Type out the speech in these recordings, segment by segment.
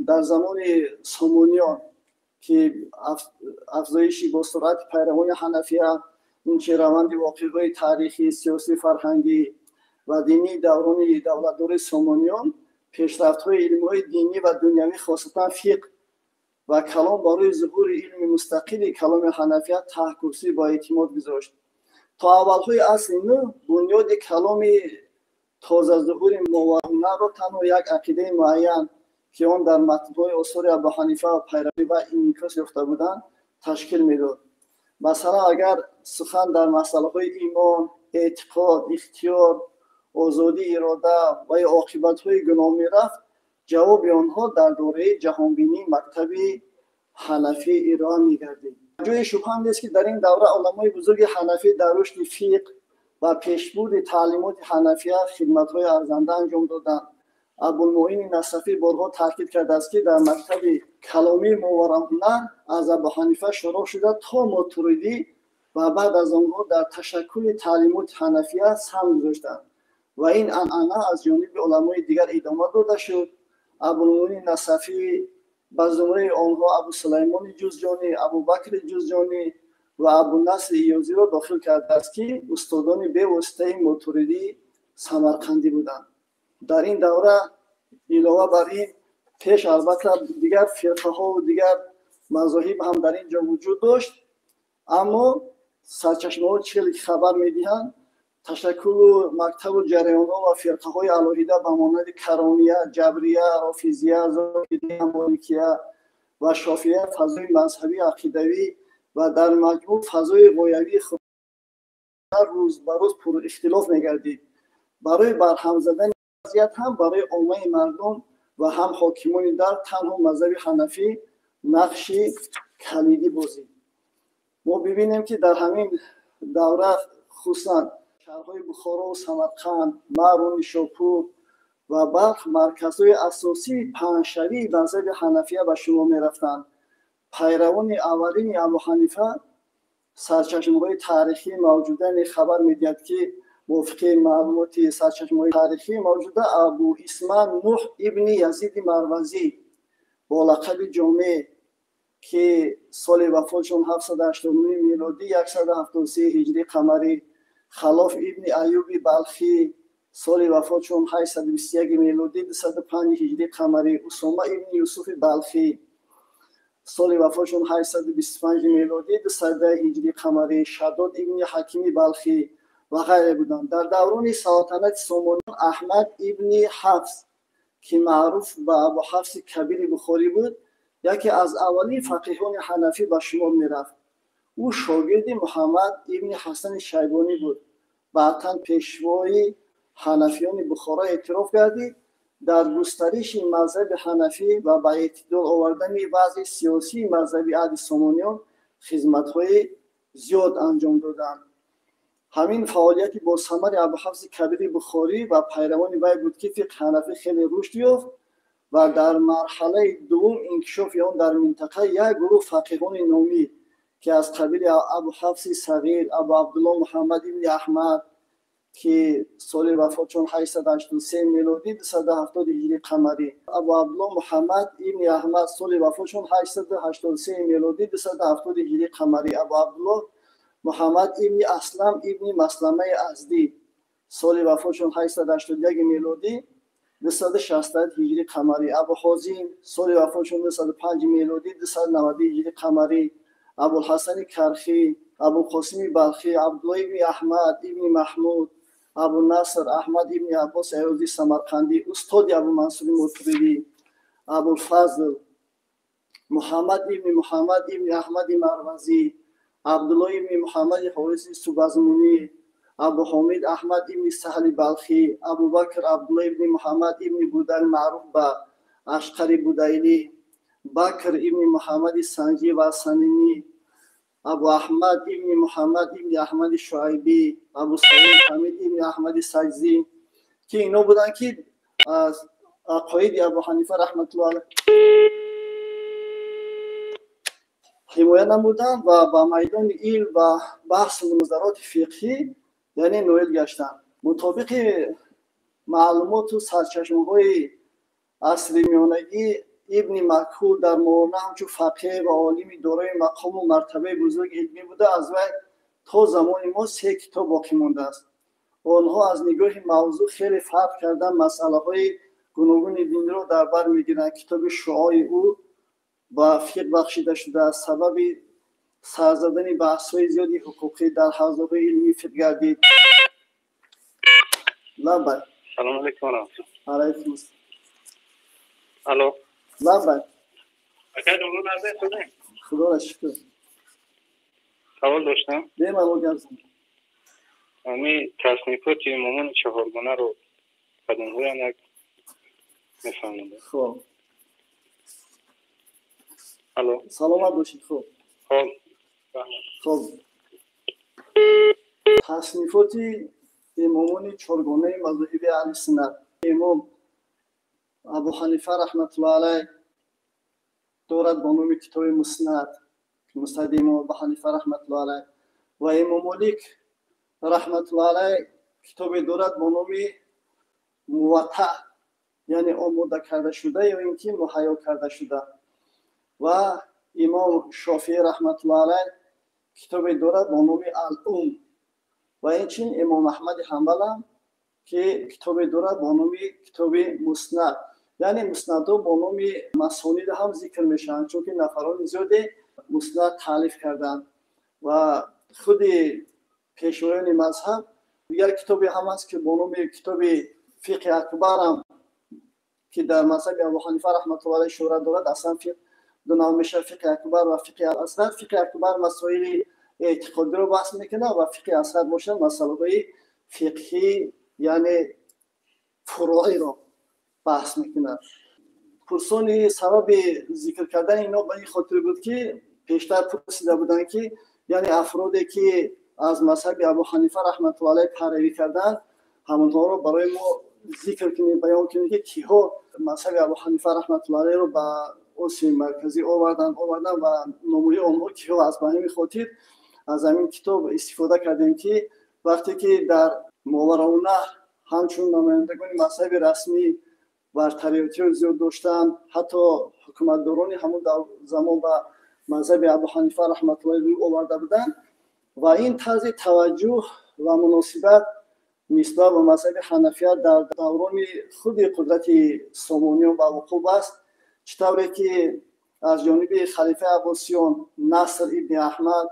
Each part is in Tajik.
Дар замони Сомониён, ки афзоиши бо суръати пайравони ҳанафия, инчунин раванди воқеаҳои таърихӣ, сиёсӣ, фарҳангӣ ва динии даврони давлатдории Сомониён, пешрафтҳои илмҳои динӣ ва дунявӣ, хосатан фиқҳ ва калом, барои зуҳури илми мустақили каломи ҳанафия таҳкурсӣ бо эътимод гузошт. То аввалҳои асри нӯҳ бунёди каломи тозазуҳури мовароуннаҳрро танҳо як ақидаи муайян, ки он дар матнҳои осори Абу Ҳанифа ва пайравӣ ва инъикос ёфта буданд, ташкил медод. Масалан, агар сухан дар масъалаҳои имон, эътиқод, ихтиёр, озодии ирода ва ё оқибатҳои гуноҳ мерафт, ҷавоби онҳо дар доираи ҷаҳонбинии мактаби ҳанафӣ ироа мегардид. Ҷои шубҳа нест, ки дар ин давра уламои бузурги ҳанафӣ дар рушди фиқҳ ва пешбурди таълимоти ҳанафия хидматҳои арзанда анҷом доданд. Абулмуини Насафӣ борҳо таъкид кардааст, ки дар мактаби каломии Мовароуннаҳр аз Абу Ҳанифа шурӯъ шуда то Мотуридӣ ва баъд аз онҳо дар ташаккули таълимоти ҳанафия саҳм гузоштанд ва ин анъана аз ҷониби уламои дигар идома дода шуд. Абулмуини Насафӣ ба зумраи онҳо Абу Сулаймони Ҷузҷонӣ, Абубакри Ҷузҷонӣ ва Абунасри Иёзиро дохил кардааст, ки устодони бевоситаи Мотуридии Самарқандӣ буданд. Дар ин давра илова бар ин пеш албатта дигар фирқаҳову дигар мазоҳиб ҳам дар ин ҷо вуҷуд дошт, аммо сарчашмаҳо чӣ хеле ки хабар медиҳанд, ташаккулу мактабу ҷараёнҳо ва фирқаҳои алоҳида ба монанди Каромия, Ҷабрия, Рофизия, Зоҳидия, Моликия ва Шофия фазои мазҳабӣ, ақидавӣ ва дар маҷмӯъ фазои ғоявии рӯз ба рӯз пурихтилоф мегардид. Барои барҳам задани вазъият ҳам барои оммаи мардум ва ҳам ҳокимони дар танҳо мазҳаби ҳанафӣ нақши калидӣ бозид. Мо бибинем, ки дар ҳамин давра хусусан шаҳрҳои Бухоро, Самарқанд, Марв, Нишопур ва Балх марказҳои асосии паҳншавии мазҳаби ҳанафия ба шумор мерафтанд. Пайравони аввалини Абу Ҳанифа сарчашмаҳои таърихӣ мавҷуда хабар медиҳад, ки мувофиқи маълумоти сарчашмаҳои таърихӣ мавҷуда, Абу Исман Нуҳ ибни Язиди Марвазӣ бо лақаби Ҷомеъ, ки соли вафотшон 789 мелодӣ, 173 ҳиҷрии қамарӣ, Халоф ибни Аюби Балхӣ, соли вафотшон 821 мелодӣ, 205 ҳиҷрии қамарӣ, Усома ибни Юсуфи Балхӣ, соли вафотшон 825 мелодӣ, 210 ҳиҷрии қамарӣ, Шаддод ибни Ҳакими Балхӣ ва ғайре буданд. Дар даврони салтанати Сомониён Аҳмад ибни Ҳафс, ки маъруф ба Абу Ҳафси Кабири Бухорӣ буд, яке аз аввалин фақиҳони ҳанафӣ ба шумор мерафт. Ӯ шогирди Муҳаммад ибни Ҳасани Шайбонӣ буд. Баъдтан пешвои ҳанафиёни Бухоро эътироф гардид. Дар густариши мазҳаби ҳанафӣ ва ба эътидол овардани вазъи сиёсии мазҳаби аҳди Сомониён хизматҳои зиёд анҷом доданд. Ҳамин фаъолияти босамари Абуҳафси Кабири Бухорӣ ва пайравони вай буд, ки фиқҳи ҳанафӣ хеле рушд ёфт ва дар марҳалаи дуввум инкишофи он дар минтақа як гурӯҳ фақиҳони номӣ, ки аз қабили Абуҳафси Сағир, Абу Абдулло Муҳаммад ибни Аҳмад, ки соли вафотшон 883 мелодӣ, 270 ҳиҷрии қамарӣ, Абу Абдулло Муҳаммад ибни Аҳмад, соли вафотшон 883 мелодӣ, 270 ҳиҷрии қамарӣ, Абу Абдулло Муҳаммад ибни Аслам ибни Масламаи Аздӣ, соли вафотшон 881 мелодӣ, 268 ҳиҷрии қамарӣ, Абу Ҳозим, соли вафотшон 205 мелодӣ, 290 ҳиҷрии қамарӣ, Абулҳасани Кархӣ, Абулқосими Балхӣ, Абдулло ибни Аҳмад ибни Маҳмуд, Абу Наср Аҳмад ибни Аббос Аёзии Самарқандӣ, устоди Абу Мансури Мотуридӣ, Абулфазл Муҳаммад ибни Муҳаммад ибни Аҳмади Марвазӣ, Абдулло ибни Муҳаммади Ҳориси Субазмунӣ, Абу Ҳомид Аҳмад ибни Саҳли Балхӣ, Абубакр Абдулло ибни Муҳаммад ибни Будайл маъруф ба Ашқари Будайлӣ, Бакр ибни Муҳаммади Санҷӣ ва Санинӣ, Абу Аҳмад ибни Муҳаммад ибни Аҳмади Шуайбӣ, Абу Саид Ҳамид ибни Аҳмади Саҷзӣ, ки ино буданд, ки аз ақоиди Абу Ҳанифа раҳматуллоҳ алайҳ ҳимоя намуданд ва ба майдони илм ва баҳсу мунозароти фиқҳӣ, яъне, ноил гаштанд. Мутобиқи маълумоту сарчашмаҳои асри миёнагӣ, ибни Макҳул дар Мовароуннаҳр ҳамчун фақеҳ ва олими дорои мақому мартабаи бузурги илмӣ буда, аз вай то замони мо се китоб боқӣ мондааст. Онҳо аз нигоҳи мавзӯъ хеле фарқ карда, масъалаҳои гуногуни динро дар бар мегиранд. Китоби Шуои ӯ ба фиқҳ бахшида шудааст. Сабаби сар задани баҳсҳои зиёди ҳуқуқӣ дар ҳавзаҳои илмии фиқҳ гардид. Лаббай. Салом алейкум ва раҳматуллоҳ. Алайкум ассалом. Алло. Лаббай. Ака, домла, назар худем. Худоро шукр. Савол доштам. Бемалол гап зан. Ами таснифоти имомони чаҳоргонаро кадомҳоян як мефаҳмонда? Хоб. Алло. Саломат бошед. Хоб. Хоб. Хоб. Таснифоти имомони чоргонаи мазоҳиби аҳли суннат. Имом Абу Ҳанифа раҳматуллоҳ алайҳ дорад бо номи китоби Муснад, Муснади имом Абу Ҳанифа раҳматуллоҳ алайҳ, ва имом Молик раҳматуллоҳ алайҳ китобе дорад бо номи Муваттаъ, яъне омода карда шуда ё ин ки муҳайё карда шуда. Ва имом Шофиӣ раҳматуллоҳ алайҳ китобе дорад бо номи Ал-Ум. Ва инчунин имом Аҳмади Ҳанбалам ки китобе дорад бо номи китоби Муснад. Яъне муснадҳо бо номи масонида ҳам зикр мешаванд, чунки нафарони зиёде муснад таълиф карданд. Ва худи пешвоёни мазҳаб дигар китобе ҳам аст, ки бо номи китоби Фиқҳи Акбарам, ки дар мазҳаби Абу Ҳанифа раҳматуллоҳ алайҳ шӯҳрат дорад. Аслан фиқҳ ду навъ мешавад: фиқҳи акбар ва фиқҳи асғар. Фиқҳи акбар масоили эътиқодиро баҳс мекунад ва фиқҳи асғар бошад масъалаҳои фиқҳӣ, яъне фуроиро баҳс мекунад. Пурсони сабаби зикр кардани ино ба ин хотир буд, ки пештар пурсида буданд, ки яъне афроде ки аз мазҳаби Абу Ҳанифа раҳматуллоҳ алайҳ пайравӣ карданд, ҳамонҳоро барои мо зикр кунем, баён кунем, ки киҳо мазҳаби Абу Ҳанифа раҳматуллоҳ алайҳро ба Осиёи Марказӣ оварданд ва номҳои онҳо киҳо аст. Ба ҳамин хотир аз ҳамин китоб истифода кардем, ки вақте ки дар Мовароуннаҳр ҳамчун намояндагони мазҳаби расмӣ бартариятиҳои зиёд доштанд, ҳатто ҳукуматдорони ҳамон замон ба мазҳаби Абу Ҳанифа раҳматуллоҳи рӯй оварда буданд ва ин тарзи таваҷҷӯҳ ва муносибат нисбат ба мазҳаби ҳанафия дар даврони худи қудрати Сомониён ба вуқӯъ баст, чӣ тавре ки аз ҷониби халифаи Аббосиён Наср ибни Аҳмад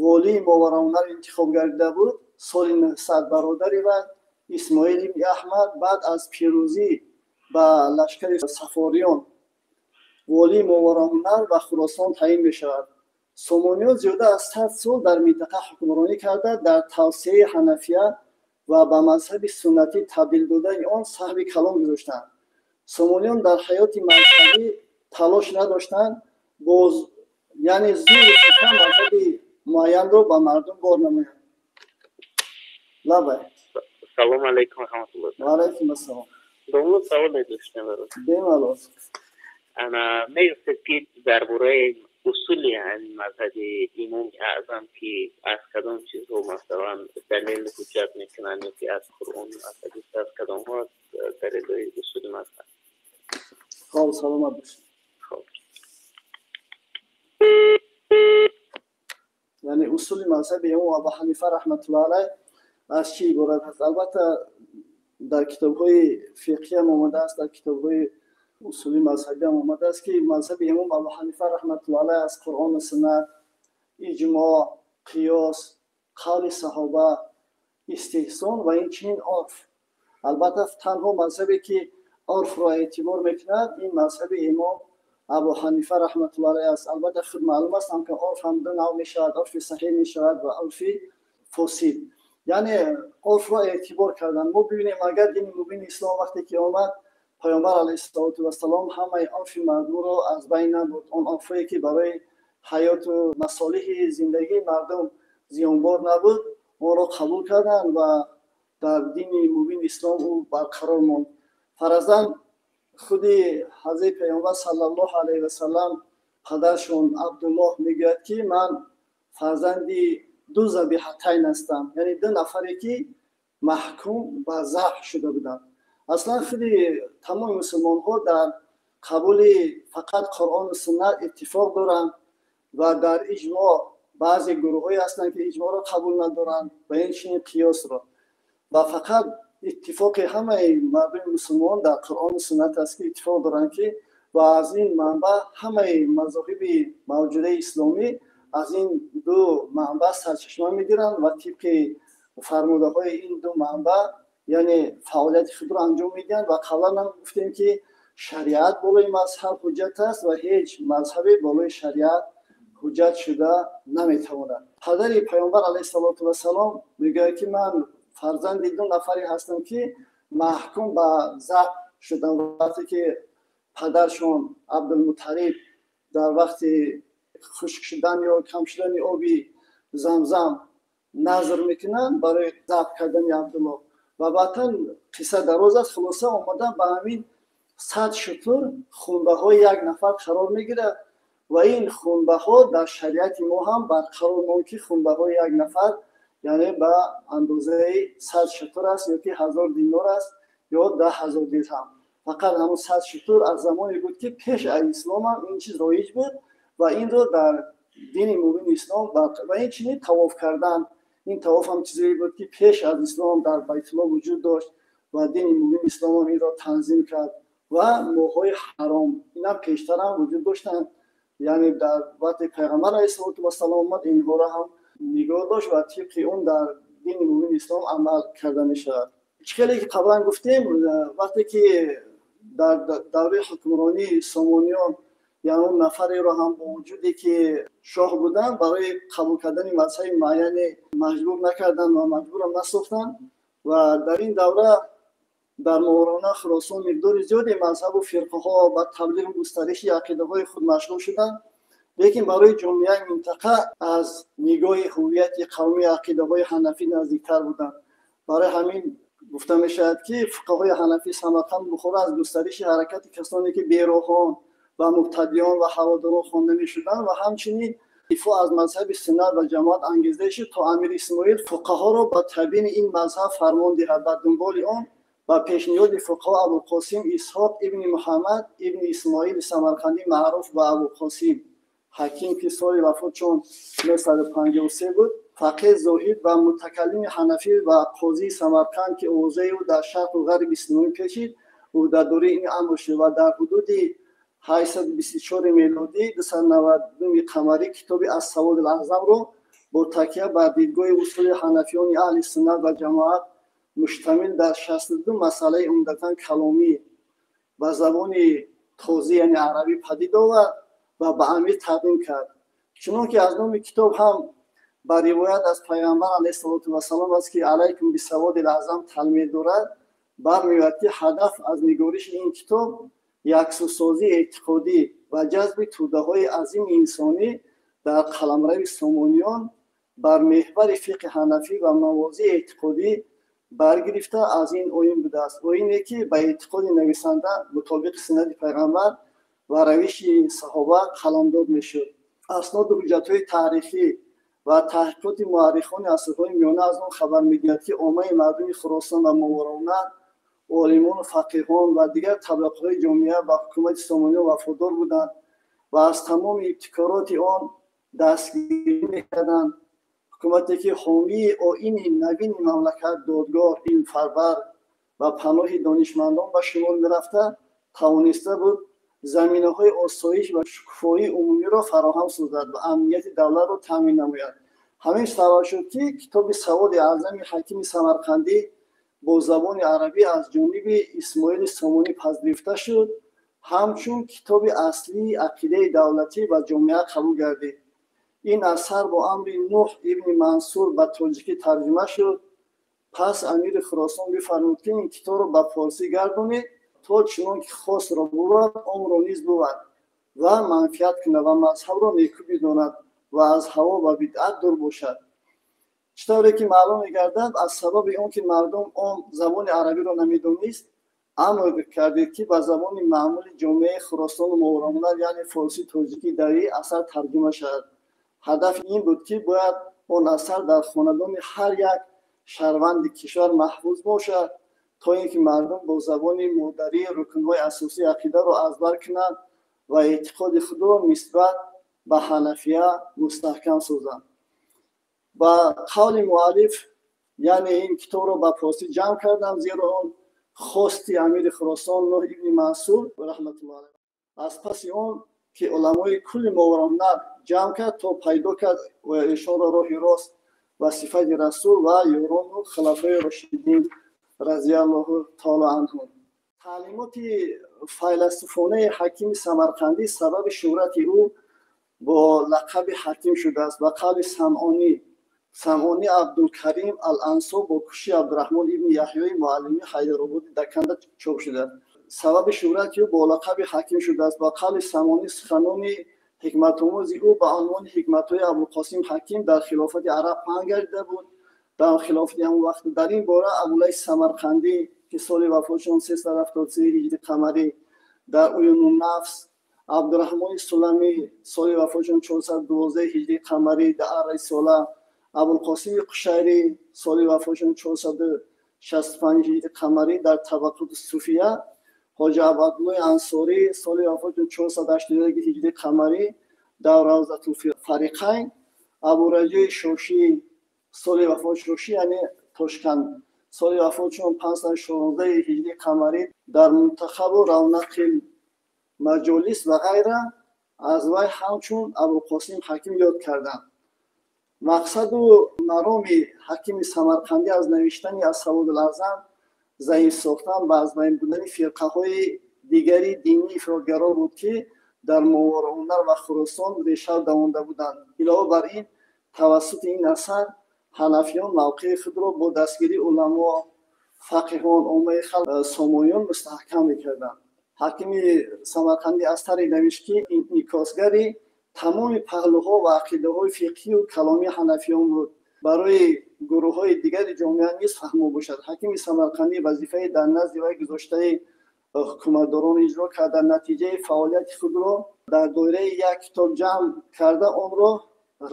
волии Мовароуннаҳр интихоб гардида буд. Соли 900 бародари вай Исмоил ибни Аҳмад баъд аз пирӯзӣ ба лашкари Сафориён волии Мовароуннаҳр ва Хуросон таъин мешавад. Сомониён зиёда аз 100 сол дар минтақа ҳукмронӣ карда, дар тавсеаи ҳанафия ва ба мазҳаби суннатӣ табдил додани он саҳми калон гузоштанд. Сомониён дар ҳаёти мазҳабӣ талош надоштанд, боз яъне зури ситам мазҳаби муайянро ба мардум бор намоянд. Лаббай. Салом алейкум раҳматуллоҳ. Ва алайкум ассалом. Домла, саволе доштем барои. Бемалол. Ана мегуфтед, ки дар бораи усули мазҳаби имоми аъзам, ки аз кадом чизҳо масалан далел ҳуҷҷат мекунанд ё ки аз Қуръон, аз ҳадис, аз кадомҳо далелҳои усули мазҳаб? Хоб, саломат бошед. Хоб. Яъне усули мазҳаби имом Абу Ҳанифа раҳматуллоҳ алайҳ аз чӣ иборат аст? Албатта, дар китобҳои фиқҳиам омадааст, дар китобҳои усули мазҳабиам омадааст, ки мазҳаби имом Абу Ҳанифа раҳматуллоҳ алайҳ аз Қуръону суннат, иҷмоъ, қиёс, қавли саҳоба, истиҳсон ва инчунин орф. Албатта, танҳо мазҳабе ки орфро эътибор мекунад, ин мазҳаби имом Абу Ҳанифа раҳматуллоҳ алайҳ аст. Албатта, худ маълум аст ҳам, ки орф ҳам ду навъ мешавад: орфи саҳеҳ мешавад ва орфи фосид. Яъне орфро эътибор кардан. Мо бибинем, агар дини мубини ислом вақте ки омад, Паёмбар алайҳиссалоту вассалом ҳамаи орфи мардумро аз байн набурд. Он орфое ки барои ҳаёту масолиҳи зиндагии мардум зиёнбор набуд, онро қабул карданд ва дар дини мубини ислом ӯ барқарор монд. Фаразан, худи ҳазрати Паёмбар саллаллоҳу алайҳи васаллам падаршон Абдуллоҳ мегӯяд, ки ман фарзанди ду забиҳатайн ҳастам, яъне ду нафаре ки маҳкум ба забҳ шуда буданд. Аслан худи тамоми мусулмонҳо дар қабули фақат Қуръону суннат иттифоқ доранд ва дар иҷмоъ баъзе гурӯҳҳое ҳастанд, ки иҷмоъро қабул надоранд ва инчунин қиёсро. Ва фақат иттифоқи ҳамаи мардуми мусулмон дар Қуръону суннат аст, ки иттифоқ доранд, ки ва аз ин манбаъ ҳамаи мазоҳиби мавҷудаи исломӣ аз ин ду манбаъ сарчашма мегиранд ва тибқи фармудаҳои ин ду манбаъ, яъне фаъолияти худро анҷом медиҳанд. Ва қаблан ҳам гуфтем, ки шариат болои мазҳаб ҳуҷҷат аст ва ҳеҷ мазҳабе болои шариат ҳуҷҷат шуда наметавонад. Падари Паёмбар алайҳиссалоту вассалом мегӯяд, ки ман фарзанди ду нафаре ҳастам, ки маҳкум ба забҳ шудам. Вақте ки падаршон Абдулмуталиб дар вақти хушк шудан ё кам шудани оби Замзам назр мекунанд барои забҳ кардани Абдулло, ва баъдан қисса дароз аст, хулоса омадан ба ҳамин 100 шутур хунбаҳои як нафар қарор мегирад ва ин хунбаҳо дар шариати мо ҳам барқарор монд, ки хунбаҳои як нафар, яъне ба андозаи 100 шутур аст ё ки 1000 динор аст ё 10 000 дирҳам. Фақат ҳамон 100 шутур аз замоне буд, ки пеш аз ислом ҳам ин чиз роиҷ буд ва инро дар дини мубини ислом. Ва инчунин тавоф кардан, ин тавоф ҳам чизе буд, ки пеш аз ислом дар Байтулло вуҷуд дошт ва дини мубини ислом ҳам инро танзим кард. Ва моҳҳои ҳаром, инам пештарам вуҷуд доштанд, яъне дар вақти Пайғамбар алайҳиссалоту вассалом омад, инҳоро ҳам нигоҳ дошт ва тибқи он дар дини мубини ислом амал карда мешавад. Чӣ хеле ки қаблан гуфтем, вақте ки дар давраи ҳукмронии Сомониён, яъне он нафареро ҳам бо вуҷуде ки шоҳ буданд, барои қабул кардани мазҳаби муайяне маҷбур накарданд ва маҷбурам насохтанд. Ва дар ин давра дар Мовароуннаҳр, Хуросон миқдори зиёде мазҳабу фирқаҳо ба таблиғу густариши ақидаҳои худ машғул шуданд, лекин барои ҷомеаи минтақа аз нигоҳи ҳуввияти қавмӣ ақидаҳои ҳанафӣ наздиктар буданд. Барои ҳамин гуфта мешавад, ки фуқаҳои ҳанафӣ Самарқанд, Бухоро аз густариши ҳаракати касоне, ки бероҳон ва мубтадиён ва ҳаводорон хонда мешуданд ва ҳамчунин дифоъ аз мазҳаби суннат ва ҷамоат ангеза шуд, то Амир Исмоил фуқаҳоро ба табйини ин мазҳаб фармон диҳад. Ба дунболи он ба пешниҳоди фуқаҳо Абуқосим Исҳоқ ибни Муҳаммад ибни Исмоили Самарқандӣ, маъруф ба Абуқосим Ҳаким, ки соли вафотшон 953 буд, фақеҳ, зоҳид ва мутакаллими ҳанафӣ ва қозии Самарқанд, ки овозаи ӯ дар шарқу ғарби исломӣ печид, ӯҳдадории ин амр шуд ва дар ҳудуди 824 мелодӣ, 292 қамарӣ, китоби Ассаводи Аъзамро бо такя бар дидгоҳи усули ҳанафиёни аҳли суннат ва ҷамоат, муштамил дар 62 масъалаи умдатан каломӣ, ба забони тозӣ, яъне арабӣ, падид овард ва ба амир тақдим кард. Чунон ки аз номи китоб ҳам ба ривоят аз Пайғамбар алайҳиссалоту вассалом аст, ки «Алайкум бисаводи аъзам» талмеҳ дорад, бармеояд, ки ҳадаф аз нигориши ин китоб яксӯсозии эътиқодӣ ва ҷазби тӯдаҳои азими инсонӣ дар қаламрави Сомониён бар меҳвари фиқҳи ҳанафӣ ва мавозии эътиқодӣ баргирифта аз ин оин будааст, оине ки ба эътиқоди нависанда мутобиқи суннати Пайғамбар ва равиши саҳоба қаламдод мешуд. Асноду ҳуҷҷатҳои таърихӣ ва таҳқиқоти муаррихони асрҳои миёна аз он хабар медиҳад, ки оммаи мардуми Хуросон ва Мовароуннаҳр, олимону фақиҳон ва дигар табақаҳои ҷомеа ба ҳукумати Сомониён вафодор буданд ва аз тамоми ибтикороти он дастгирӣ мекарданд, ҳукумате ки ҳомии оини навини мамлакат, додгоҳ, илмфарвар ва паноҳи донишмандон ба шумор мерафта, тавониста буд заминаҳои осоиш ва шукуфоии умумиро фароҳам созад ва амнияти давлатро таъмин намояд. Ҳамин сабаб шуд, ки китоби Саводи Аъзами Ҳакими Самарқандӣ бо забони арабӣ аз ҷониби Исмоили Сомонӣ пазирифта шуд, ҳамчун китоби аслии ақидаи давлатӣ ва ҷомеа қабул гардид. Ин асар бо амри Нуҳ ибни Мансур ба тоҷикӣ тарҷума шуд. Пас амири Хуросон бифармуд, ки ин китобро ба форсӣ гардонед, то чунон ки хосро бувад, омро низ бувад ва манфиат кунад ва мазҳабро некӯ бидонад ва аз ҳаво ва бидъат дур бошад. Чӣ тавре ки маълум мегардад, аз сабаби он ки мардум он забони арабиро намедонист, амр кардед, ки ба забони маъмули ҷомеаи Хуросону Мовароуннаҳр, яъне форсӣ, тоҷикӣ, дарӣ асар тарҷума шавад. Ҳадаф ин буд, ки бояд он асар дар хонадони ҳар як шаҳрванди кишвар маҳфуз бошад, То ин ки мардум бо забони модарӣ рукнҳои асосии ақидаро аз бар кунанд ва эътиқоди худро нисбат ба ҳанафия мустаҳкам созанд. Ба қавли муаллиф, яъне ин китобро ба форсӣ ҷамъ кардам, зеро он хости амири Хуросон Нӯҳ ибни Мансур раҳматуллоҳ алайҳ аз паси он ки уламои кулли Мовароуннаҳр ҷамъ кард, то пайдо кард эшонро роҳи рост ва сифати расул ва ёрону хулафои рошидин разияллоҳу таоло анҳум. Таълимоти файласуфонаи Ҳакими Самарқандӣ сабаби шӯҳрати ӯ бо лақаби Ҳаким шудааст. Ба қавли Самъонӣ, Самъонӣ Абдулкарим Ал-Ансоб бо куши Абдураҳмон ибни Яҳёи муаллими Ҳайдарободи Даканда чоп шудааст. Сабаби шӯҳрати ӯ бо лақаби Ҳаким шудааст. Ба қавли Самъонӣ, суханони ҳикматомӯзи ӯ ба унвони ҳикматҳои Абулқосим Ҳаким дар хилофати араб паҳн гардида буд. Дар хилофати ҳамон вақт дар ин бора Абулайс Самарқандӣ, ки соли вафотшон 373 ҳиҷри қамарӣ, дар Уюнуннафс, Абдураҳмони Суламӣ, соли вафотшон 412 ҳиҷри қамарӣ, дар Аррисола, Абулқосими Қушайрӣ, соли вафотшон 465 ҳиҷри қамарӣ, дар Табақоти Суфия, Ҳоҷа Абдуллои Ансорӣ, соли вафотшон 481 ҳиҷри қамарӣ, дар Равзатулфариқайн, Абураҷои Шошӣ, соли вафот Шошӣ, яъне Тошканд, соли вафотшон 516 ҳиҷри қамарӣ, дар Мунтахабу Равнақил Маҷолис ва ғайра аз вай ҳамчун Абулқосим Ҳаким ёд карданд. Мақсаду мароми Ҳакими Самарқандӣ аз навиштани Ассаводул-Аъзам заиф сохтан ва аз байн будани фирқаҳои дигари динии ифротгаро буд, ки дар Мовароуннаҳр ва Хуросон реша давонда буданд. Илова бар ин, тавассути ин асар ҳанафиён мавқеи худро бо дастгирии уламо, фақиҳон, оммаи халқ, сомониён мустаҳкам мекарданд. Ҳакими Самарқандӣ аз тари навишт, ки инъикосгари тамоми паҳлӯҳо ва ақидаҳои фиқҳию каломии ҳанафиён буд, барои гурӯҳҳои дигари ҷомеа низ фаҳмо бошад. Ҳакими Самарқандӣ вазифаи дар назди вай гузоштаи ҳукуматдорон иҷро карда, натиҷаи фаъолияти худро дар доираи як китоб ҷамъ карда, онро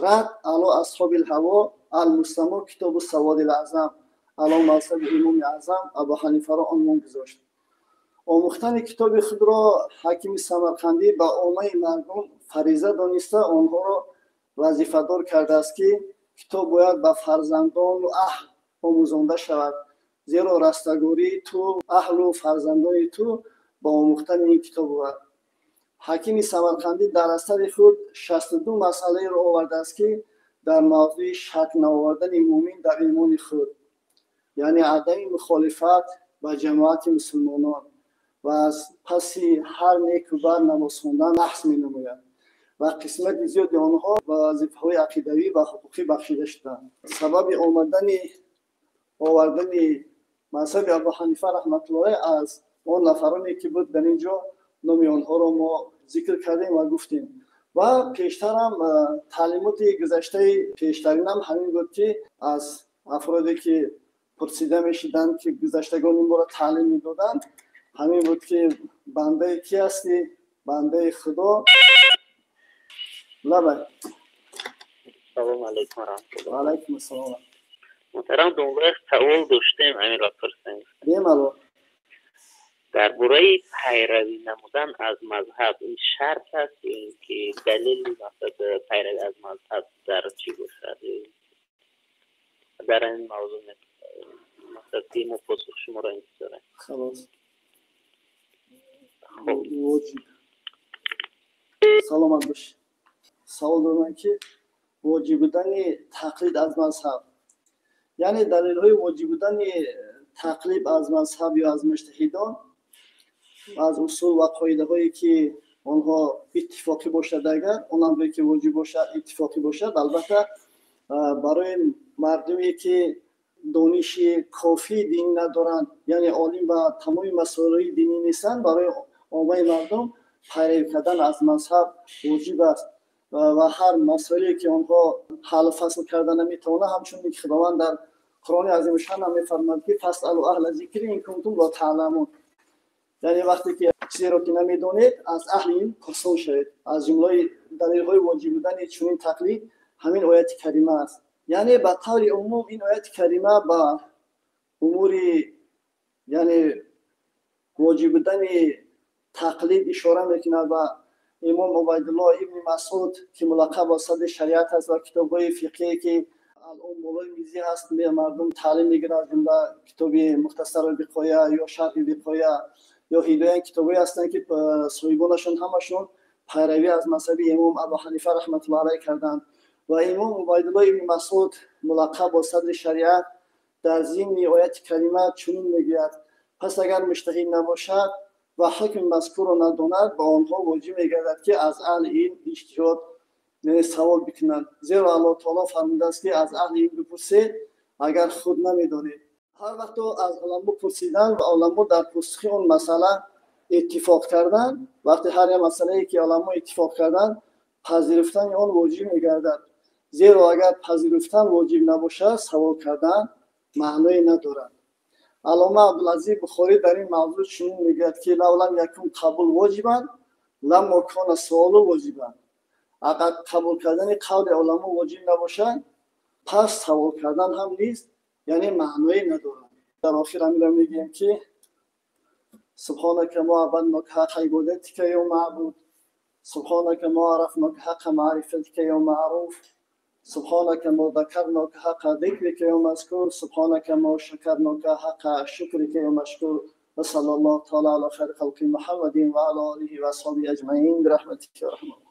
Рад ало асҳоби лҳаво ал-мустамо китобу саводи лаъзам ало мазҳаби имоми аъзам Абу Ҳанифаро унвон гузошт. Омӯхтани китоби худро Ҳакими Самарқандӣ ба оммаи мардум фариза дониста, онҳоро вазифадор кардааст, ки китоб бояд ба фарзандону аҳл омӯзонда шавад, зеро растагории ту, аҳлу фарзандони ту ба омӯхтани ин китоб бувад. Ҳакими Самарқандӣ дар асари худ 62 масъалаеро овардааст, ки дар мавзӯи шак наовардани мӯмин дар имони худ, яъне адами мухолифат ба ҷамоати мусулмонон ва аз паси ҳар неку бад намоз хондан баҳс менамояд ва қисмати зиёди онҳо ба вазифаҳои ақидавӣ ва ҳуқуқӣ бахшида шуданд. Сабаби омадани овардани мазҳаби Абу Ҳанифа раҳматуллоҳ аз он нафароне ки буд, дар ин ҷо номи онҳоро мо зикр кардем ва гуфтем. Ва пештарам таълимоти гузаштаи пештаринам ҳамин буд, ки аз афроде ки пурсида мешиданд, ки гузаштагони моро таълим медоданд, ҳамин буд, ки бандаи кӣ ҳастӣ? Бандаи Худо. Лабай. Салом алейкум раҳматуллоҳ. Ва алайкум ассалом. Муҳтарам домла, савол доштем, ҳаминро пурсем. Бемалол. Дар бораи пайравӣ намудан аз мазҳаб, ин шарт аст ё ин ки далели мақсад пайравӣ аз мазҳаб дар чӣ бошад? Дар ин мавзӯъ мақсад ки мо посух шуморо интизорем. Халос. Воҷиб. Саломат бош. Савол дорам, ки воҷиб будани тақлид аз мазҳаб, яъне далелҳои воҷиб будани тақлид аз мазҳаб ё аз муҷтаҳидон, аз усул ва қоидаҳое ки онҳо иттифоқӣ бошад, агар он амре ки воҷиб бошад иттифоқӣ бошад, албатта барои мардуме ки дониши кофии динӣ надоранд, яъне олим ба тамоми масоилҳои динӣ нестанд, барои оммаи мардум пайравӣ кардан аз мазҳаб воҷиб аст ва ҳар масъалае ки онҳо ҳаллу фасл карда наметавонанд, ҳамчунин ки Худованд дар Қуръони азимушшаън ҳам мефармояд, ки фасъалу аҳла зикри ин кунтум ло таъламун, яъне вақте ки чизеро ки намедонед, аз аҳли илм пурсон шавед. Аз ҷумлаи далелҳои воҷиб будани чунин тақлид ҳамин ояти карима аст. Яъне ба таври умум ин ояти карима ба умури Яъне воҷиб будани тақлид ишора мекунад ва имом Убайдулло ибни Масъуд, ки мулаққаб ба садри шариат аст ва китобҳои фиқҳие, ки алон болои мизӣ ҳаст, мардум таълим мегирад, аз ҷумла китоби Мухтасари Виқоя ё Шарҳи Виқоя ё Ҳидоя, китобҳое ҳастанд, ки соҳибонашон ҳамашон пайравӣ аз мазҳаби имом Абу Ҳанифа раҳматуллоҳи алайҳ карданд. Ва имом Убайдулло ибни Масъуд, мулаққаб бо садри шариат, дар зимни ояти карима чунин мегӯяд: пас агар муҷтаҳид набошад ва ҳукми мазкурро надонад, ба онҳо воҷиб мегардад, ки аз аҳли илм иҷтиҳод, яъне савол бикунанд, зеро Аллоҳ таоло фармудааст, ки аз аҳли илм бипурсед, агар худ намедонед. Ҳар вақто аз уламо пурсидан ва уламо дар посухи он масъала иттифоқ кардан, вақте ҳар як масъалае, ки уламо иттифоқ кардан, пазируфтани он воҷиб мегардад, зеро агар пазируфтан воҷиб набошад, савол кардан маъное надорад. Аллома Абдулазиз Бухорӣ дар ин мавзӯъ чунин мегӯяд, ки لو لم يكن القبول واجبا لما كان السؤال واجبا. Агар қабул кардани қавли уламо воҷиб набошад, пас савол кардан ҳам низ, яъне, маъное надорад. Дар охир ҳаминро мегӯем, ки سبحانك ما عبدناك حق عبادتك يا معبود، سبحانك ما عرفناك حق معرفتك يا معروف، سبحانك ما ذكرناك حق ذكرك يا مذكور، سبحانك ما شكرناك حق شكرك يا مشكور، وصلى الله تعالى على خير خلق محمد وعلى آله وأصحابه أجمعين برحمتك يا رحمن.